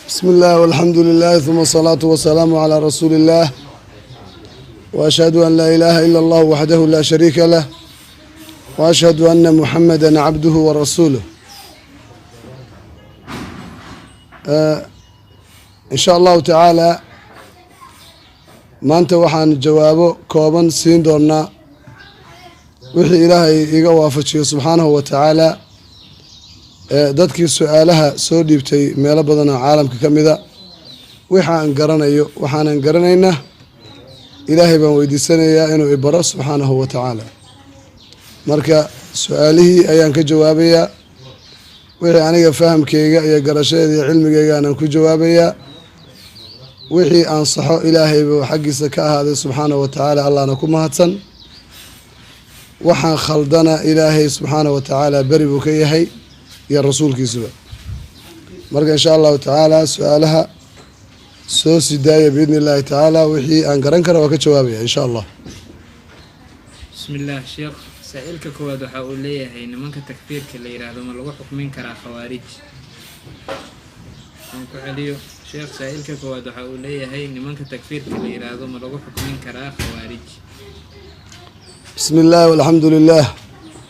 Bismi اllah walxamdu lilah uma asalaatu wasalaamu calaa rasuuli اllah wa ashhadu an laa ilaaha ila allah waxdahu laa shariika lah wa ashhadu ana muxamada cabduhu wa rasuuluh. In sha allahu tacaala maanta waxaan jawaabo kooban siin doonaa wixii Ilaahay iga waafajiyo subxaanahu wa tacaala dadkii su-aalaha soo dhiibtay meelo badan oo caalamka ka mida. Wixi aan garanayo, waxaanan garanaynaa, Ilaahay baan weydiisanayaa inuu ibaro subxaanahu wa tacaala. Marka su-aalihii ayaan ka jawaabayaa, wixii aniga fahamkeyga iyo garashadeeda iyo cilmigeyga aanan ku jawaabayaa. Wixii aan saxo, Ilaahayba xaggiisa ka ahaaday subxaanahu wa tacaala, Allahna ku mahadsan. Waxaan khaldana, Ilaahay subxaanahu wa tacaala beri buu ka yahay iyo rasuulkiisuba. Marka insha allahu tacaala su-aalaha soo sidaaya biidni illahi tacaala, wixii aan garan kara waa ka jawaabaya insha Allah. Bismillaah sheekh, saa-iilka koowaad waxa uu leeyahay: nimanka takfiirka la yidhaahdo ma lagu xukmin karaa khawaarij? Aan ku celiyo sheekh, saa-iilka koowaad waxa uu leeyahay: nimanka takfiirka la yidhaahdo ma lagu xukmin karaa khawaarij? Bismi اllah walxamdu lilah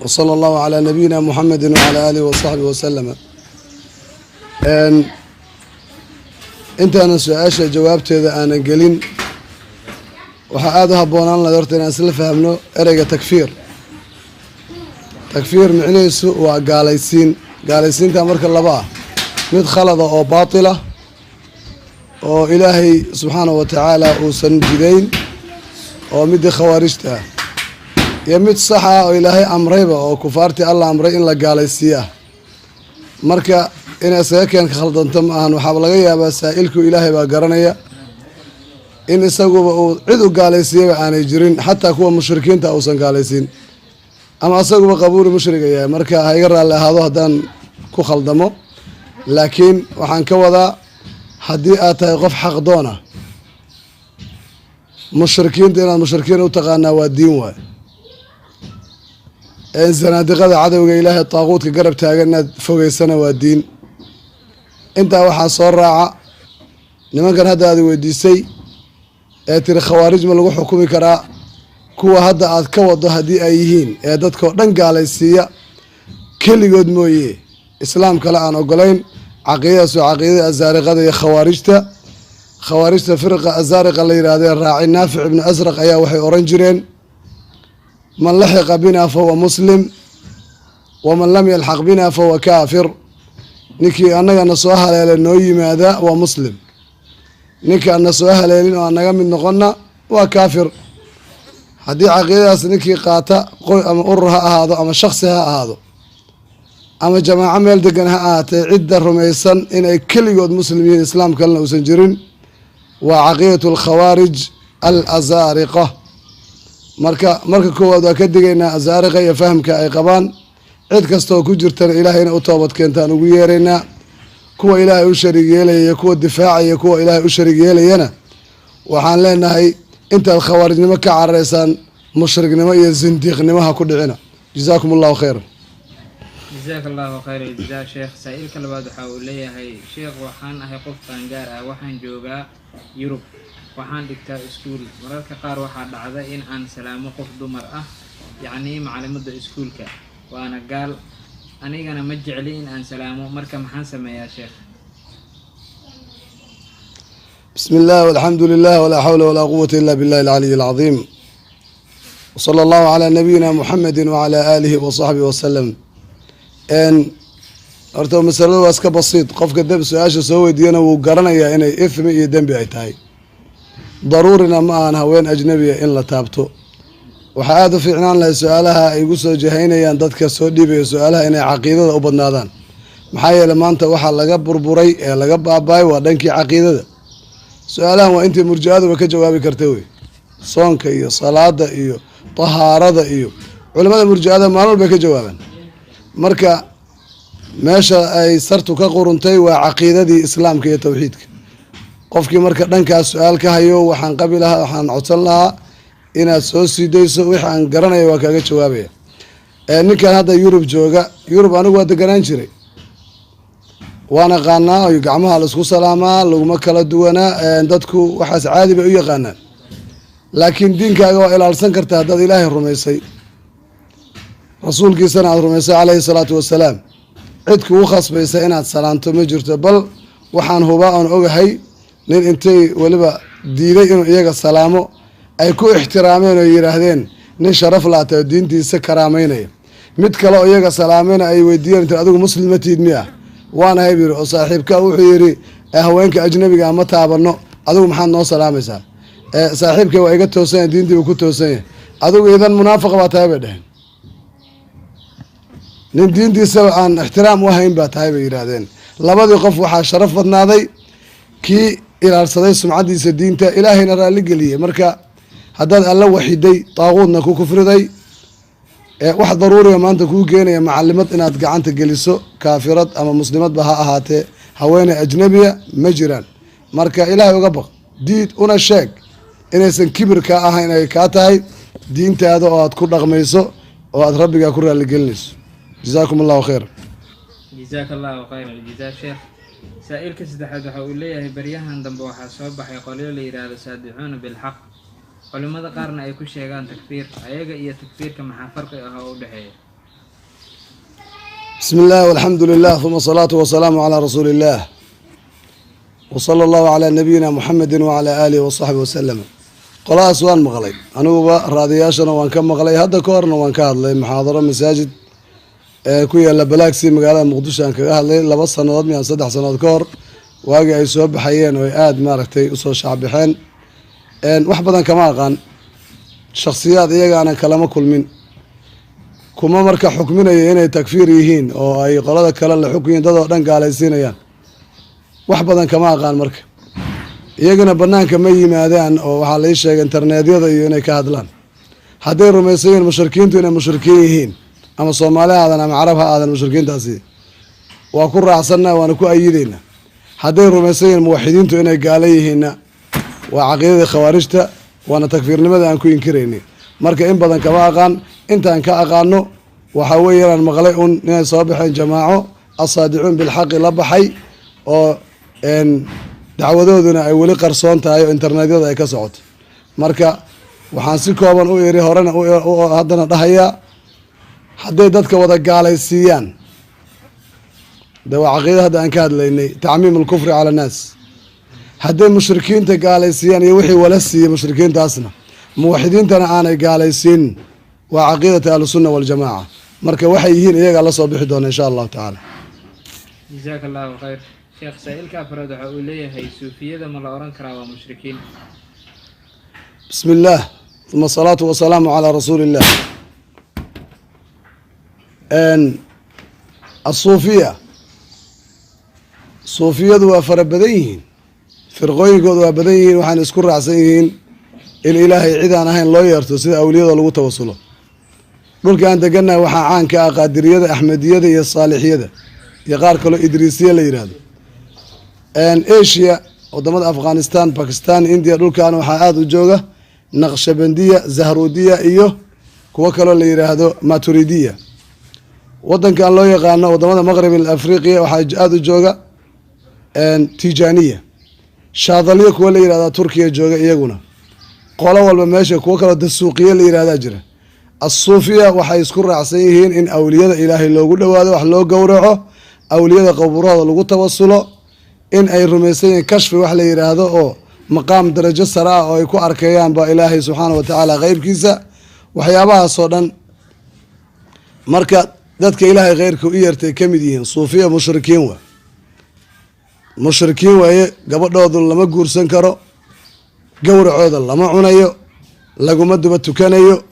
wsala allahu calaa nabiyina muxamedi wacalaa aalihi wasaxbihi wasalama. Intaanan su-aasha jawaabteeda aanan gelin, waxaa aada u habboonaan lahayd horta inaan isla fahmno ereyga takfiir. Takfiir micnihiisu waa gaalaysiin. Gaalaysiinta marka laba ah: mid khalada oo baatila oo Ilaahay subxaanahu wa tacaala uusan jidayn, oo midii khawaarijta ah, iyo mid sax ah oo Ilaahay amrayba, oo kufaartii Alla amray in la gaalaysiiye ah. Marka inay isaga keenka khaldanto ma ahan. Waxaaba laga yaabaa saa-ilku, Ilaahay baa garanaya, in isaguba uu cid u gaalaysiiyaba aanay jirin, xataa kuwa mushrikiinta uusan gaalaysiin, ama asaguba qabuuri mushriga yahay. Marka ha iga raalli ahaado haddaan ku khaldamo, laakiin waxaan ka wadaa, haddii aad tahay qof xaqdoon ah, mushrikiinta inaad mushrikiin u taqaanaa waa diin waay. Zanaadiqada cadowga Ilaahay, taaquudka garab taagan, inaad fogeysana waa diin. Intaa waxaa soo raaca, nimankan hadda aad weydiisay ee tiri khawaarij ma lagu xukumi karaa, kuwa hadda aad ka wado haddii ay yihiin ee dadkao dhan gaalaysiiya, keligood mooye islaam kale aan ogolayn, caqiidadaas waa caqiidada azaariqada iyo khawaarijta. Khawaarijta firqa azaariqa la yidhahdee raaci Naafic ibnu Asraq ayaa waxay oran jireen: "Man laxiqa bina fahuwa muslim, waman lam yalxaq bina fahuwa kaafir." Ninkii annagana soo haleela, noo yimaada, waa muslim. Ninka ana soo haleelin oo aan naga mid noqonna waa kaafir. Haddii caqiidadaas ninkii qaata, qoy ama urur ha ahaado, ama shaksi ha ahaado, ama jamaaco meel degan ha ahaatee, cidda rumaysan inay keligood muslim yihiin, islaam kalena uusan jirin, waa caqiidatu alkhawaarij al azaariqa. Marka koowaad waa ka digaynaa azaariqa iyo fahamka ay qabaan. Cid kastaoo ku jirtana Ilaahay inay u toobad keentaan ugu yeeraynaa. Kuwa Ilaahay u shariig yeelaya iyo kuwa difaacaya kuwa Ilaahay u shariig yeelayana, waxaan leenahay intaad khawaarijnimo ka carareysaan, mushriknimo iyo zindiiqnimo ha ku dhicina. Jazaakum allahu khayran. Jazaaka allahu khayr aljazaa sheekh. Saa-iilka labaad waxa uu leeyahay: sheekh, waxaan ahay qof qaangaar ah, waxaan joogaa Yurub, waxaan dhigtaa iskuul. Mararka qaar waxaa dhacda in aan salaamo qof dumar ah, yacnii macalimada iskuulka, waana gaal, anigana ma jecli in aan salaamo. Marka maxaan sameeyaa sheekh? Bismi illah walxamdu lilah walaa xawla walaa quwata ila billahi alcaliy alcadiim, wsala allahu calaa nabiyina muxamedi wacalaa aalihi wa saxbihi wasalam. Horta masalada waa iska basiid. Qofka su-aasha soo weydiiyana wuu garanayaa inay ithmi iyo dembi ay tahay. Daruurina ma ahan haween ajnabiya in la taabto. Waxaa aada u fiicnaan lahay su-aalaha ay igu soo jihaynayaan dadka soo dhiibaya su-aalaha inay caqiidada u badnaadaan, maxaa yeele maanta waxaa laga burburay ee laga baaba-ay waa dhankii caqiidada. Su-aalahan waa intii murji-aduba ka jawaabi karta wey. Soonka iyo salaada iyo tahaarada iyo culimada murji-ada maalin walbay ka jawaabaan. Marka meesha ay sartu ka quruntay waa caqiidadii islaamka iyo tawxiidka. Qofkii marka dhankaas su-aal ka hayo, waxaan qabi lahaa, waxaan codsan lahaa inaad soo sii dayso. Wixii aan garanaya waa kaaga jawaabaya. Ninkan hadda Yurub jooga, Yurub anigu waa deganaan jiray. Waan aqaanaa, gacmaha la isku salaamaa, laguma kala duwanaa, dadku waxaas caadi bay u yaqaanaan. Laakiin diinkaaga waa ilaalsan kartaa haddaad Ilaahay rumaysay, rasuulkiisana aada rumaysay calayhi salaatu wasalaam. Cid kugu khasbaysa inaad salaanto ma jirto. Bal waxaan hubaa oon ogahay nin intay weliba diiday inuu iyaga salaamo ay ku ixtiraameen oo yidhaahdeen nin sharaf laata oo diintiisa karaameynaya. Mid kale oo iyaga salaamayna ay weydiiyeen, inta adigu muslim ma tihid miya? Waan ahay, buu yidhi. Oo saaxiibka wuxuu yidhi, haweenka ajnabiga ma taabano, adigu maxaad noo salaamaysaa? Saaxiibkay waa iga toosan yahay, diintiiba ku toosan yahay. Adigu idan munaafiq baa tahay, bay dheheen. Nin diintiisaba aan ixtiraam u hayn baa tahay, bay yidhaahdeen. Labadii qof waxaa sharaf badnaaday kii ilaalsaday sumcaddiisa diinta, Ilaahayna raalli geliyey. Marka haddaad Alla waxiday, daaquudna ku kufriday, wax daruuriga maanta kuu keenaya macalimad inaad gacanta geliso, kaafirad ama muslimadba ha ahaatee, haweeney ajnabiya, ma jiraan. Marka Ilaahay uga baq, diid, una sheeg inaysan kibir kaa ahayn, ay kaa tahay diintaada oo aad ku dhaqmayso oo aad rabbigaa ku raaligelinayso. Jazaakum Allahu khayr. Jazaaka Allahu khayr aljazaa, sheekh. Saa-iilka saddexaad waxa uu leeyahay, baryahan dambe waxaa soo baxay qolyo la yidhaahdo saadicuuna bilxaq, culimmada qaarna ay ku sheegaan takfiir. Ayaga iyo takfiirka maxaa farqi ah oo u dhexeeya? Bismi illah, walxamdu lilah, uma asalaatu wasalaamu calaa rasuuli illah, wsala allahu calaa nabiyina muxamedi wacalaa aalihi wasaxbi wasalam. Qoladaas waan maqlay aniguba, raadiyaashana waan ka maqlay. Hadda ka horna waan ka hadlay muxaadaro masaajid ee ku yaala Balaagsi, magaalada Muqdisho, aan kaga hadlay 2 sanadood miyaan 3 sanadood ka hor, waagii ay soo baxayeen oo ay aada maaragtay usoo shaacbixeen. Wax badan kama aqaan, shaksiyaad iyagaanan kalama kulmin, kuma marka xukminayo inay takfiir yihiin oo ay qolada kale la xukmiyiin, dad oo dhan gaalaysiinayaan. Wax badan kama aqaan. Marka iyagana banaanka ma yimaadaan oo waxaa lai sheegay internetyada iyo inay ka hadlaan. Hadday rumaysan yihiin mushrikiintu inay mushrikiin yihiin, ama Soomaali ha aadan ama Carab ha aadan, mushrikiintaasi waa ku raacsanna, waana ku ayideynaa. Hadday rumaysan yihiin muwaxidiintu inay gaalo yihiinna, waa caqiidadii khawaarijta, waana takfiirnimada aan ku inkiraynay. Marka in badan kama aqaan. Intaan ka aqaano waxaa weeye inaan maqlay un inay soo baxeen jamaaco asaadicuun bilxaqi la baxay oo dacwadooduna ay weli qarsoon tahay oo internetyada ay ka socoto. Marka waxaan si kooban u iri horena haddana dhahayaa, hadday dadka wada gaalaysiiyaan, de waa caqiida hadda aan ka hadlaynay, tacmiim alkufri cala annaas. Hadday mushrikiinta gaalaysiiyaan iyo wixii wala siiyey mushrikiintaasna, muwaxidiintana aanay gaalaysiin, waa caqiidata ahlusunna waljamaaca. Marka waxay yihiin iyagaa la soo bixi doona, insha Allahu tacaala. Jazaaka Allahu khayr, sheekh. Saa-iilka afraad waxa uu leeyahay, suufiyada ma la oran karaa waa mushrikiin? Bismi illaah, uma asalaatu wasalaamu calaa rasuuli illah. Asuufiya, suufiyadu waa fara badan yihiin, firqooyinkoodu waa badan yihiin. Waxaana isku raacsan yihiin in Ilaahay cid aan ahayn loo yeerto, sida awliyada lagu tawasulo. Dhulka aan degannahay waxaa caanka ah Qaadiriyada, Axmediyada iyo Saalixiyada iyo qaar kaloo Idriisiya la yidhaahdo. Asia, wadamada Afghanistan, Bakistan, India, dhulkan waxaa aada u jooga Naqshabandiya, Zahrudiya iyo kuwo kaloo la yidhaahdo Maturidiya. Wadankan loo yaqaano wadamada Maqrib Afriqiya waxaa aada u jooga Tijaniya, Shaadaliya kuwa la yihahda Turkiya jooga iyaguna. Qolo walba meesha kuwo kaloo Dasuuqiye la yihahdaa jira. Asuufiya waxay isku raacsan yihiin in awliyada Ilaahay loogu dhowaado, wax loo gowraco, awliyada qabuurahooda lagu tawasulo, in ay rumaysan yihiin kashfi wax la yidhaahdo oo maqaam darajo sare ah oo ay ku arkayaan ba Ilaahay subxaana wa tacaala qeybkiisa, waxyaabahaasoo dhan. Marka dadka Ilaahay kheyrka u yeertay ka mid yihiin. Suufiya mushrikiin wa mushrikiin waaye. Gabadhoodu lama guursan karo, gowracooda lama cunayo, laguma duba tukanayo.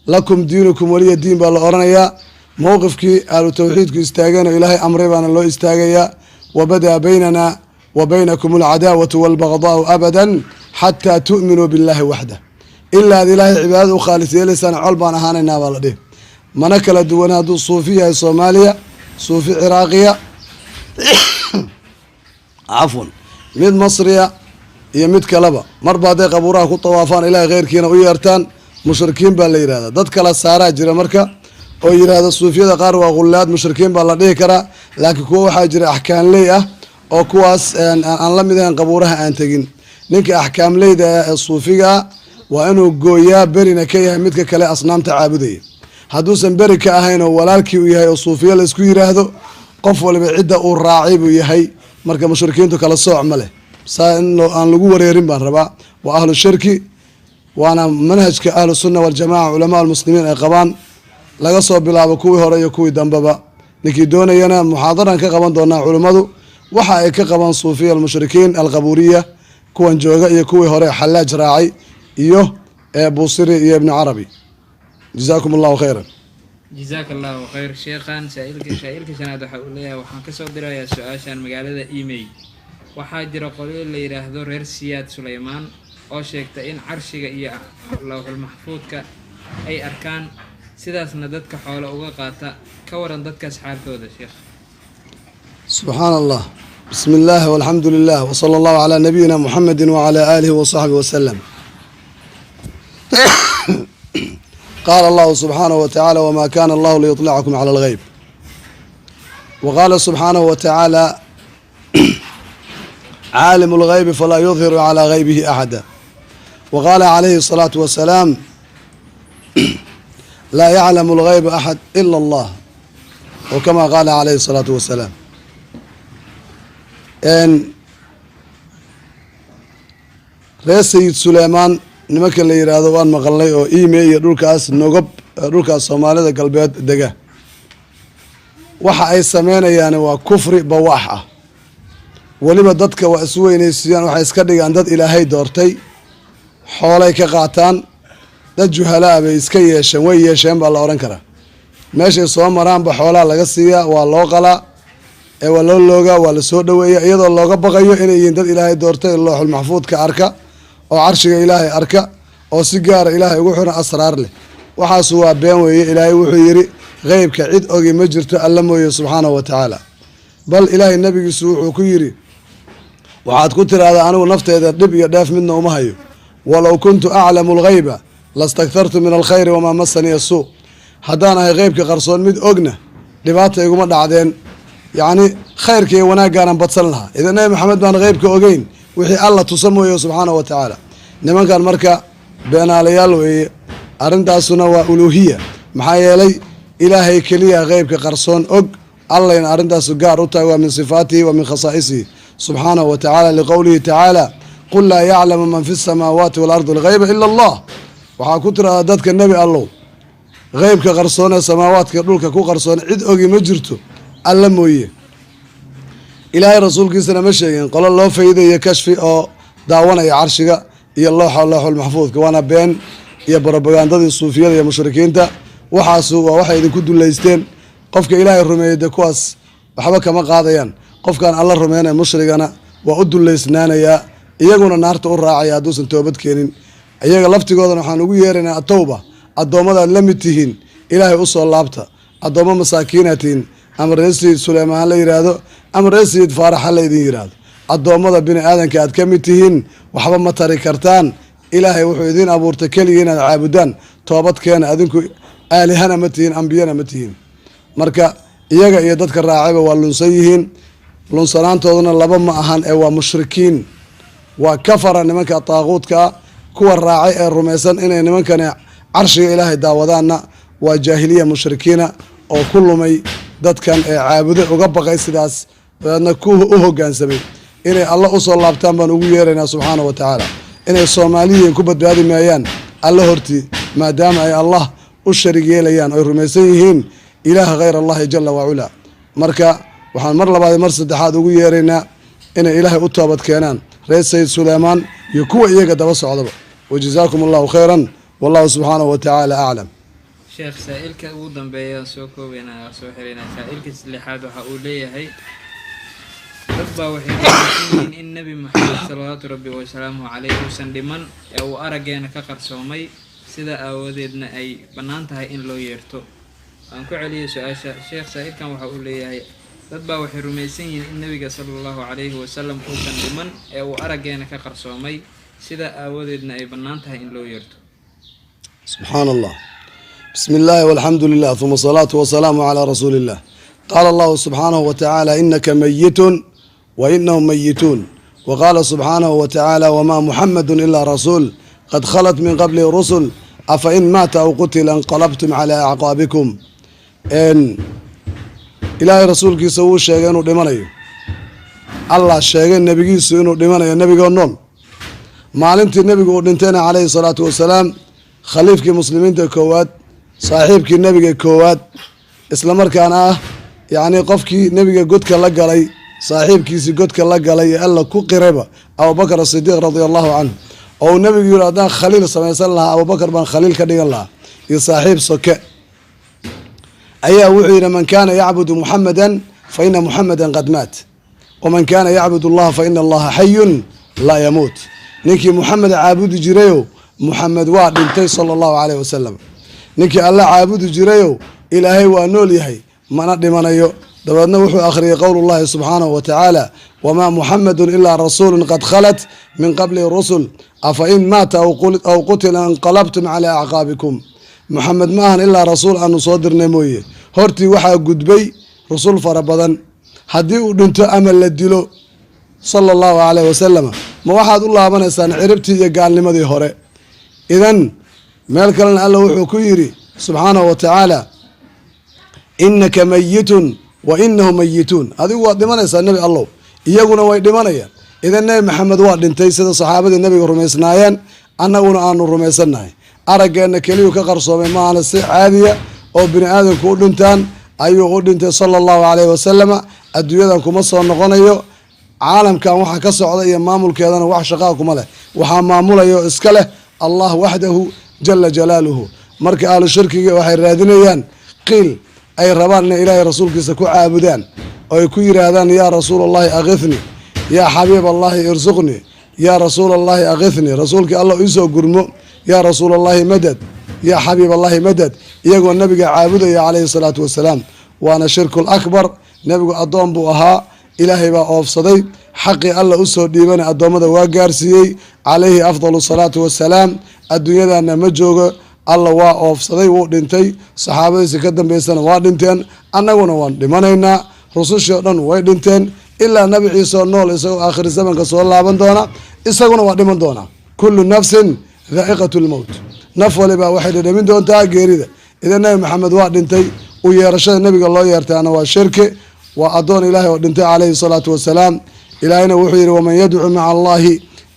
Lakum diinukum waliya diin baa la odhanayaa. Mowqifkii ahlu tawxiidku istaageen oo Ilaahay amray baana loo istaagayaa. Wabadaa baynana wa baynakum alcadaawatu walbagdaau abadan xataa tu'minuu billahi waxdah. Ilaa aad Ilaahay cibaadada u khaalis yeelaysaan, col baan ahaanaynaa baa la dhihi. Mana kala duwana hadduu suufi yahay Soomaaliya, suufi Ciraaqiya, cafwan, mid Masriya iyo mid kaleba. Marba hadday qabuuraha ku tawaafaan, Ilahay kheyrkiina u yeertaan, mushrikiin baa la yidhahdaa. Dad kala saaraa jira. Marka Oo yidhaahda suufiyada qaar waa ghullaad, mushrikiin baa la dhihi karaa, laakiin kuwo waxaa jira axkaamley ah oo kuwaas aan la mid ahayn, qabuuraha aan tegin. Ninka axkaamleyda ah ee suufiga ah waa inuu gooyaa, berina ka yahay midka kale asnaamta caabudaya. Hadduusan beri ka ahayn oo walaalkii uu yahay oo suufiya la isku yiraahdo, qof waliba cidda uu raacay buu yahay. Marka mushrikiintu kala sooc ma leh, saa in aan lagu wareerin baan rabaa. Waa ahlu shirki, waana manhajka ahlu sunna waljamaca, culamaa almuslimiin ay qabaan, laga soo bilaabo kuwii hore iyo kuwii dambeba. Ninkii doonayana muxaadaran ka qaban doonaa culimmadu waxa ay ka qabaan suufiya almushrikiin alqabuuriya, kuwan jooga iyo kuwii hore Xallaaj raacay iyo Buusiri iyo Ibnu Carabi. Jazaakum Allahu khayran. Jazaaka Allahu khayr, sheekhan. Saa'ilka shanaad waxa uu leeyahay: waxaan kasoo dirayaa su-aashan magaalada Emey. Waxaa jira qolyo la yidhaahdo reer Siyaad Suleymaan oo sheegta in carshiga iyo lowxul maxfuudka ay arkaan, sidaasna dadka xoolo uga qaata. Ka waran dadkaas xaalkooda, sheekh? Subxaan Allah. Bismi اllah, walxamdu lilah, wsala allahu calaa nabiyina muxamedi wacala aalihi wasaxbihi wasalam. Qaala allahu subxaanahu wa tacaala: wma kana allahu liyuطlicakum cala algeyb. Wa qaala subxaanahu wa tacaala: caalim اlgeybi falaa yudhiru calaa geybihi axada. Wa qaala calayhi الsalaatu wasalaam: laa yaclamu اlgeyba axad ila allah, o kama qaala calayhi الsalaatu wasalaam. Reer Sayid Suleymaan nimanka la yidhaahdo waan maqalnay, oo ime iyo dhulkaas Nogob, dhulkaas Soomaalida Galbeed dega. Waxa ay sameynayaan waa kufri bawaax ah. Weliba dadka waa isu weynaysiiyaan, waxay iska dhigaan dad Ilaahay doortay, xoolay ka qaataan. Dad juhalaa bay iska yeesheen, way yeesheen baa la odhan karaa. Meeshay soo maraanba xoolaa laga siiyaa, waa loo qalaa ee waa loo loogaa, waa la soo dhaweeya, iyadoo looga baqayo inay yihiin dad Ilaahay doortay, looxul maxfuudka arka oo carshiga Ilaahay arka oo si gaara Ilaahay ugu xiran, asraar leh. Waxaasu waa been weeye. Ilaahay wuxuu yidhi: qeybka cid ogi ma jirto Alla mooye, subxaanahu wa tacaala. Bal Ilaahay nabigiisu wuxuu ku yidhi: waxaad ku tiraahdaa, anigu nafteeda dhib iyo dheef midna uma hayo. Walow kuntu aclamu alghayba lastaktartu min alkhayri wamaa masaniya suu. Haddaan ahay qeybka qarsoon mid ogna, dhibaata iguma dhacdeen, yacni khayrka iyo wanaagaanan badsan lahaa. Idan Nabi Maxamed baan qeybka ogeyn, wixii Alla tusa mooye, subxaanahu wa tacaala. Nimankan marka beenaalayaal weeye. Arrintaasuna waa uluuhiya, maxaa yeelay Ilaahay keliya qeybka qarsoon og, Allayna arrintaasu gaar u tahay. Waa min sifaatihi wa min khasaa'isihi subxaanahu wa tacaala, liqowlihi tacaala: qul laa yaclamu man fi samaawaati waalardi alghayba ila Allah. Waxaa ku tirahdaa dadka, Nebi Allow, qeybka qarsoon ee samaawaadka dhulka ku qarsoon cid ogi ma jirto Alla mooye. Ilaahay rasuulkiisana ma sheegin qolo loo faydayo kashfi oo daawanaya carshiga iyo looxa looxulmaxfuudka. Waana been iyo barobagandadii suufiyada iyo mushrikiinta. Waxaasu waa waxay idinku dullaysteen. Qofka Ilaahay rumeeyey dee kuwaas waxba kama qaadayaan. Qofkaan Alla rumeynaya, mushrigana, waa u dullaysnaanayaa, iyaguna naarta u raacaya hadduusan toobad keenin. Iyaga laftigoodana waxaan ugu yeeraynaa atowba. Addoommadaad la mid tihiin, Ilaahay usoo laabta. Addoommo masaakiinaad tihiin. Ama reer Sayid Suleymaan ha la yidhaahdo ama reer Sayid Faarax ha la idin yidhaahdo, addoommada bini aadanka aad ka mid tihiin, waxba ma tari kartaan. Ilaahay wuxuu idiin abuurtay keligii inaad caabudaan. Toobad keena. Adinku aalihana ma tihiin, ambiyana ma tihiin. Marka iyaga iyo dadka raacayba waa lunsan yihiin. Lunsanaantooduna laba ma ahan ee waa mushrikiin, waa kafara nimanka taaquudka ah. Kuwa raacay ee rumaysan inay nimankani carshiga Ilaahay daawadaanna waa jaahiliya mushrikiina oo ku lumay dadkan ee caabuday, uga baqay sidaas, dabeedna ku u hogaansamay. Inay Alla usoo laabtaan baan ugu yeeraynaa subxaana wa tacaala. Inay Soomaaliyiin ku badbaadi maayaan Alla hortii, maadaama ay Allah u sharig yeelayaan, oy rumaysan yihiin ilaah khayr Allahi jala waculaa. Marka waxaan mar labaad, mar saddexaad ugu yeeraynaa inay Ilaahay u toobad keenaan, reer Sayid Suleymaan iyo kuwa iyaga daba socdaba. Wajazaakum Allahu khayran, wallahu subxaanahu wa tacaala aclam. Sheekh, saa-ilka ugu dambeeya soo koobeynaa, soo xireynaa. Saa-ilka lixaad waxa uu leeyahay: dad baa waxay rumaysan yihiin in Nebi Maxamed salawaatu rabbi wasalaamuhu caleyh uusan dhiman ee uu araggeena ka qarsoomay, sida aawadeedna ay bannaan tahay in loo yeerto. Aan ku celiyay su-aasha, sheekh. Saa-ilkan waxa uu leeyahay: dad baa waxay rumaysan yihiin in Nebiga sala Allahu calayhi wasalam uusan dhiman ee uu araggeena ka qarsoomay, sida aawadeedna ay bannaan tahay in loo yeerto. Subxaan Allah. Bismi illaahi walxamdu lilah, uma asalaatu wasalaamu calaa rasuuli illah. Qaala allahu subxaanahu wa tacaala: "Inaka mayitun wa inahum mayituun." Wa qaala subxaanahu wa tacaala: "Wamaa muxamadu ilaa rasuul qad khalat min qablihi rusul, afa in maata aw qutila inqalabtum calaa acqaabikum." Ilaahay rasuulkiisa wuu sheegay inuu dhimanayo. Allah sheegay nebigiisu inuu dhimanayo, nebigoo nool. Maalintii nebigu uu dhintayna, calayhi salaatu wasalaam, khaliifkii muslimiinta koowaad, saaxiibkii nebiga koowaad, islamarkaana ah yacni qofkii nebiga godka la galay, saaxiibkiisii godka la galay ee Alla ku qirayba, Abubakar Asidiiq radia allahu canhu, oo uu nebigu yihi: "Haddaan khaliil samaysan lahaa, Abubakar baan khaliil ka dhigan lahaa iyo saaxiib soke," ayaa wuxuu yidhi: "Man kaana yacbudu muxamada fa ina muxamada qad maat, waman kaana yacbud allaha fa ina allaha xayun laa yamuut." Ninkii Muxamed caabudi jirayow, Muxamed waa dhintay, sala allahu caleyh wasalam. Ninkii Alla caabudi jirayow, Ilaahay waa nool yahay, mana dhimanayo. Dabeedna wuxuu akhriyay qowlullahi subxaanahu wa tacaala: "Wamaa muxamedun ilaa rasuulu qad khalat min qablihi rusul, afa in maata aw qutila inqalabtum calaa acqaabikum." Muxamed ma ahan ilaa rasuul aanu soo dirnay mooye, hortii waxaa gudbay rusul fara badan. Haddii uu dhinto ama la dilo, sala allahu caleyh wasalam, ma waxaad u laabanaysaan ciribtii iyo gaalnimadii hore? Idan meel kalena Alla wuxuu ku yidhi subxaanahu wa tacaala: "Inaka mayitun wa inahum mayituun." Adigu waad dhimanaysaa, Nebi Allow, iyaguna way dhimanayaan. Idan Nebi Maxamed waa dhintay, sida saxaabadii nebiga rumaysnaayeen, annaguna aanu rumaysannahay. Araggeenna keliyuu ka qarsoomay maahana, si caadiya oo bini aadamku u dhintaan ayuu u dhintay, sala allahu caleyhi wasalama. Adduunyadan kuma soo noqonayo. Caalamkan waxa ka socda iyo maamulkeedana wax shaqaa kuma leh. Waxaa maamulayo iska leh Allah waxdahu jala jalaaluhu. Marka ahlu shirkiga waxay raadinayaan qiil ay rabaan inay Ilaahay rasuulkiisa ku caabudaan, oo ay ku yiraahdaan: "Yaa rasuul allahi akithni, yaa xabiib allahi irsuqni, yaa rasuul allahi akithni, rasuulkii Allah iisoo gurmo, yaa rasuul allahi madad, yaa xabiib allahi madad," iyagoo nabiga caabudaya calayhi salaatu wasalaam. Waana shirkul akbar. Nebigu addoon buu ahaa, Ilaahay baa oofsaday. Xaqii Alla usoo dhiibana addoommada waa gaarsiiyey, calayhi afdalu salaatu wasalaam. Adduunyadana ma joogo, Alla waa oofsaday, wuu dhintay. Saxaabadiisi ka dambeysana waa dhinteen, annaguna waan dhimanaynaa. Rusushii o dhan way dhinteen ilaa Nabi Ciise oo nool, isagoo aakhiri zamanka soo laaban doona, isaguna waa dhiman doonaa. Kullu nafsin dhaa'iqatu lmowt, naf waliba waxay dhadhamin doontaa geerida. Idan Nabi Maxamed waa dhintay. U yeerashada nebiga loo yeertaana waa shirki. Waa addoon Ilaahay oo dhintay, calayhi salaatu wasalaam. Ilaahayna wuxuu yihi: "Waman yadcu maca allahi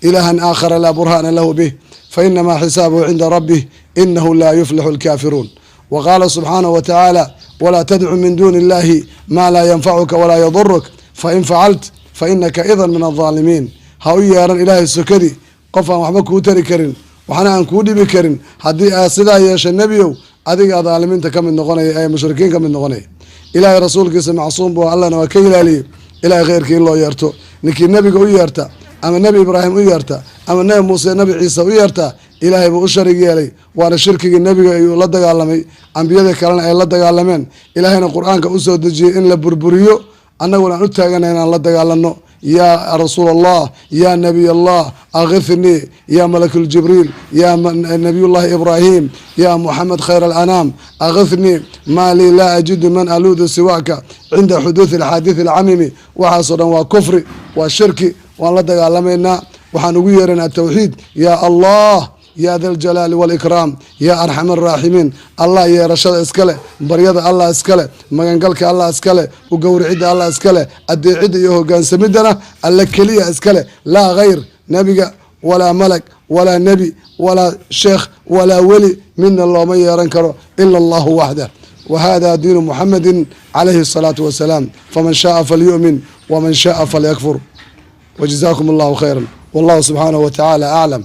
ilaahan aakhara laa burhaana lahu bih, fainamaa xisaabuhu cinda rabbih, inahu laa yuflixu alkaafiruun." Wa qaala subxaanahu wa tacaala: "Walaa tadcu min duuni illahi maa laa yanfacuka walaa yaduruk, fain facalt fainaka idan min aldaalimiin." Ha u yeeran Ilaahay sokadii qof aan waxba kuu tari karin, waxna aan kuu dhibi karin. Haddii aad sidaa yeesha, nebiyow, adigaa daalimiinta ka mid noqonaya ee mushrikiin ka mid noqonaya. Ilaahay rasuulkiisa macsuum buu, Allahna waa ka ilaaliyey Ilahay kheyrkii in loo yeerto. Ninkii nebiga u yeerta, ama Nebi Ibraahim u yeerta, ama Nebi Muuse, Nebi Ciise u yeerta, Ilaahay buu u sharig yeelay. Waana shirkigii nebiga ayuu la dagaalamay, ambiyada kalena ay la dagaalameen, Ilaahayna Qur-aanka usoo dejiyey in la burburiyo. Annaguna aan u taagana inaan la dagaalano. "Yaa rasuul allah, yaa nabiy allah akithnii, yaa malakuljibriil, yaa nabiyullahi Ibraahim, yaa Muxamed khayr alanaam akithnii, maa lii laa ajidu man aluudu siwaaka cinda xuduudi alxaadithi alcamimi." Waxaasoo dhan waa kufri, waa shirki. Waan la dagaalamaynaa. Waxaan ugu yeeraynaa tawxiid. "Ya Allah, ya da ljalaali walikraam, ya arxam araaximiin." Allah yeerashada iskale, baryada Allah iskale, magangalka Allah iskale, u gowricidda Allah iskale, adeecidda iyo hogaansamidana Alle keliya iskale, laa hayr. Nebiga walaa malag walaa nebi walaa sheekh walaa weli midna looma yeeran karo ila allahu waxdah. Wa hada diinu Muxamedi calayhi الsalaatu wasalaam, faman shaaa falyu'min waman shaaa falyakfur. Wajazaakum allahu khayra, wallahu subxaanahu wa tacaala aclam.